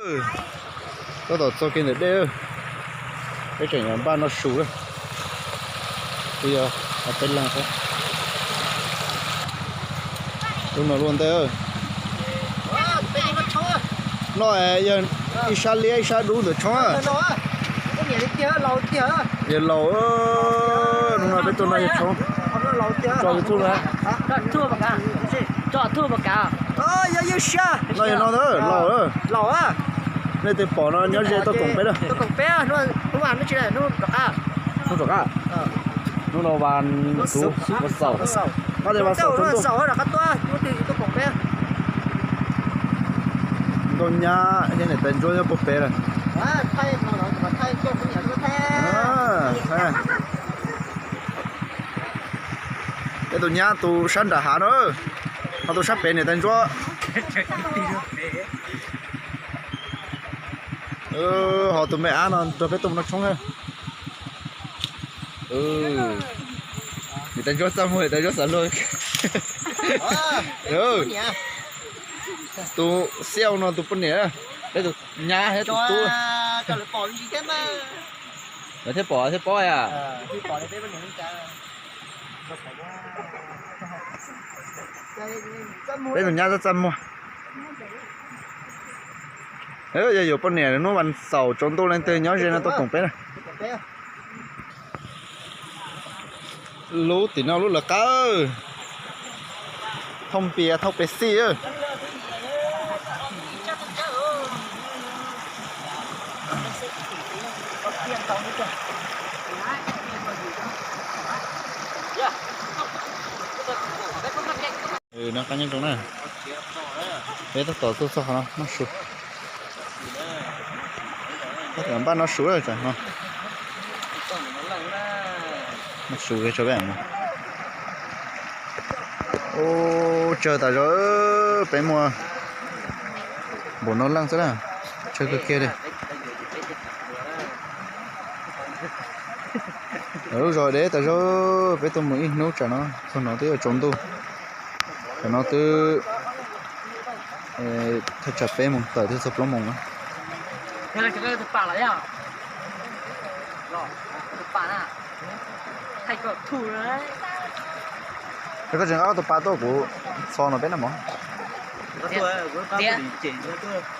Tab tom txog kiag ntawm dej, peb tseem yuav npaj noj su. Kuv yog peb leeg xwb. Lub no luaj ntej. No yog ib sab liab ib sab dub ntawm tshoob. Yog laus, hnub no peb tuaj noj yog tshoob. Tso YouTube na. No yog no ntag, laus. Nej twg pom no nyob ze tuaj koom peb na. Hnub rov qab, hnub no vas xuv, vas xaum, qab tias vas xaum txog. Nkauj nyab thiab niam tais ntsuab nyob puag pem lawm. Peb tus nyab tu sab nram hav na, ho tu sab pem niam tais ntsuab. Ho tus me ab no nrog peb tuaj mus noj tshoob na. Niam tais ntsuab txaj muag, niam tais ntsuab xav luag. Tus xiab no tus poj niam, peb tus nyab thiab tus tub. Lawv thiaj pom thiab paub yom. Peb tus nyab txaj txaj muag. Yog yuav poj niam hnub vas xaum tsaus ntuj leej twg nyob ze no tuaj koom peb na. Lub tim no lub lawv qab, thauj npias thauj pes xij. No qab nyob zoo na. Peb tab tom tuaj txog qhov no noj su. Npaj noj su tsam no. Noj su tso peb. Ub, tsawg tas zog, peb muaj npaum no leej xwb na. Tsawg kawg kiag li. Lub zos deb tas zog, peb tuaj mus ib hnub tsam no, txog no twb yuav tsaus ntuj. Tsam no twb thaj tsam peb moos tawm twb txog plaub moos na. Koj tsis nqa tus pas tuaj kuv txo no peb noj mov.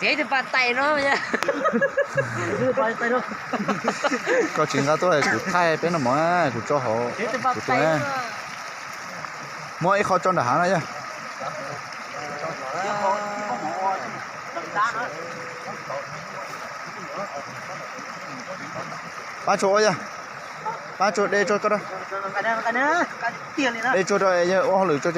Txiav tus pas tais no. Koj tsis nqa tuaj kuv thaij peb noj mov, kuv tso hauv kuv tus. Muab ib qho tso nram hav no yog. Pab tso ua yog, pab tso de tso, de tso rau yawg ua hauj lwm tso.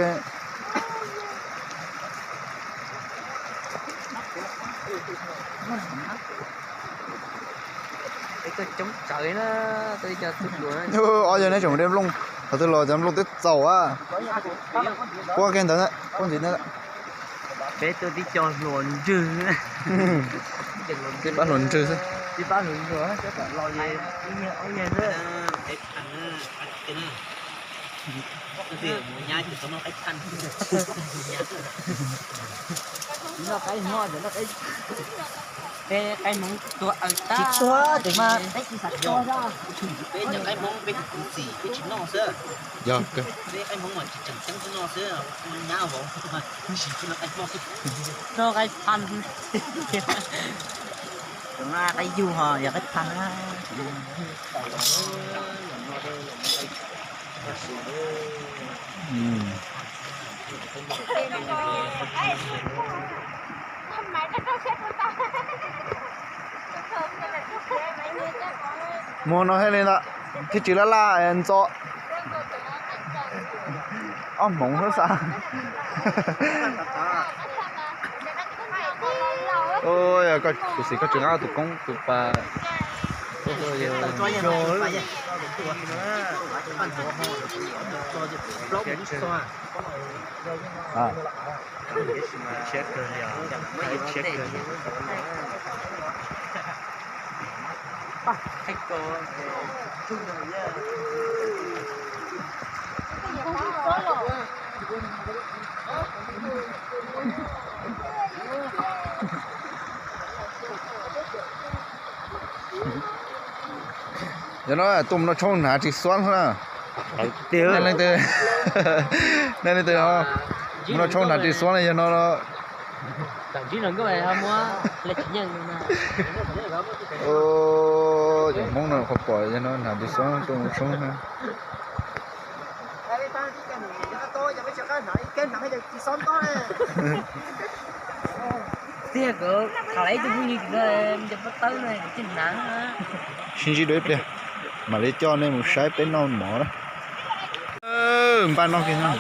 Ob yawg neb tseem de nplooj, qhov twg los cov nplooj twb txaus a. Puab kiag ntawd, puab ntxiv ntawd. Peb tuaj tib co hluas ntswg. Tib pab hluas ntswg xwb. Peb qaib Hmoob tuag aws tag. Peb cov qaib Hmoob peb tus kwv txim peb tsis noj xwb. Yog, peb qaib Hmoob mas tsis tseem ceeb xwb noj xwb, nyab vauv ntsis peb noj qaib Hmoob. Noj qaib Phaj. Tus no qaib yug ho yog qaib Phaj. Muag no thiaj li ntawd, thiaj tsis laj laj ntxo. Ob hmoov xwb xav. Kuv xav koj tsis nqa tus koob tus pas. Yog no tuaj mus noj tshoob hnav ris xuab na. Nej leej twg, nej leej twg mus noj tshoob hnav ris xuab na yog no. Cov Hmoob no qhov pom yog no hnav ris xuab tuaj mus tshoob na. Tiag, tham lawv ib tug phooj ywg sib ntsib dua ib pliag, mam li coj nej mus saib peb noj mov na. Npaj noj kiag no.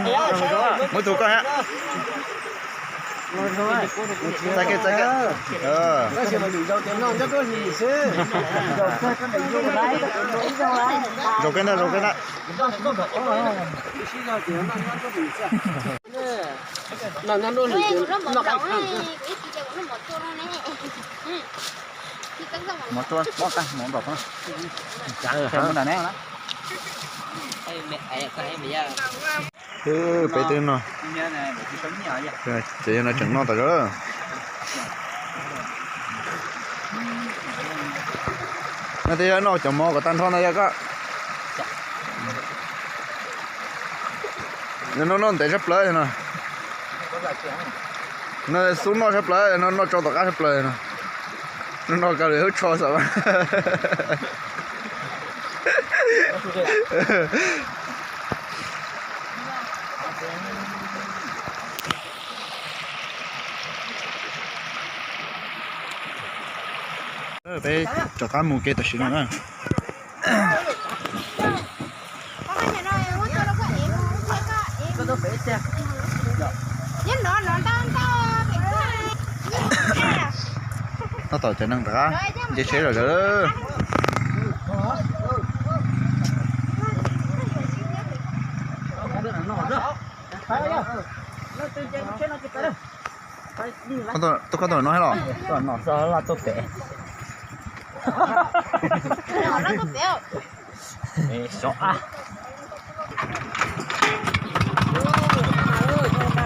Muab ib tug koj hab. Txaij kiag, txaij kiag. Zaum kawg ntag, zaum kawg ntag. Mov tsuab pob tag, mov nplaum pob. Peb twb noj, ces yog no tseem noj tas zog. No tej yog noj cov mov kom tag nrho ntag yog koj. Yog no noj ntev tshaj plaws no. No xub noj tshaj plaws no, noj tsau tom qab tshaj plaws no. Noj noj kav lwm hub tsho xwb. Peb rov qab mus ke tam sim no na. Tab tom cov neeg rov qab nce tsheb zom zaws. Tuaj koj tuaj no los?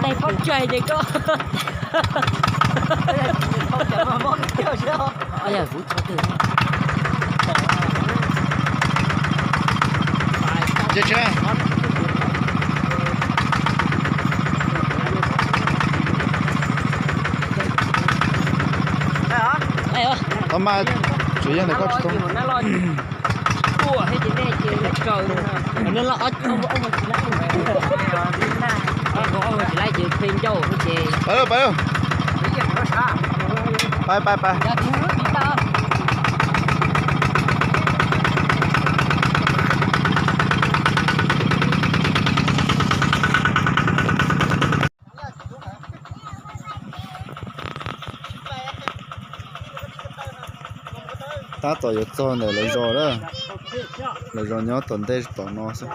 Tes pob tsaig ces koj. Tau mas, tsuas yog ntawm koj tsis tau. Pais, pais, pais. Tab tom yuav txog ntawm lawv zos lawm. Lawv zos nyob tom ntej tom no xwb.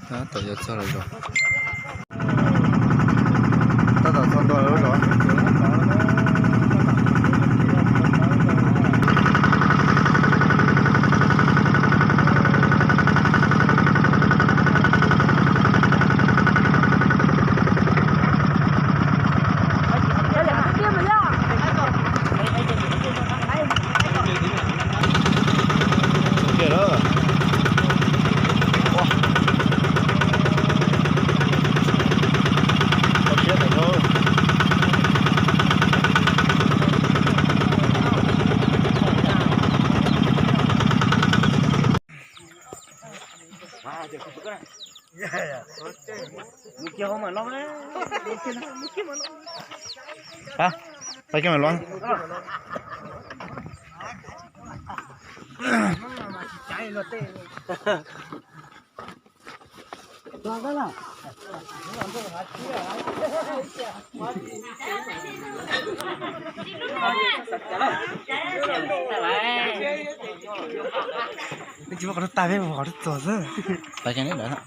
Tab tom yuav txog lawv zos. Tab tom txog ntua lawv zos. Tsis muaj qhov tag peb mus qhov txog xwb. Pais kiag neb ntawd.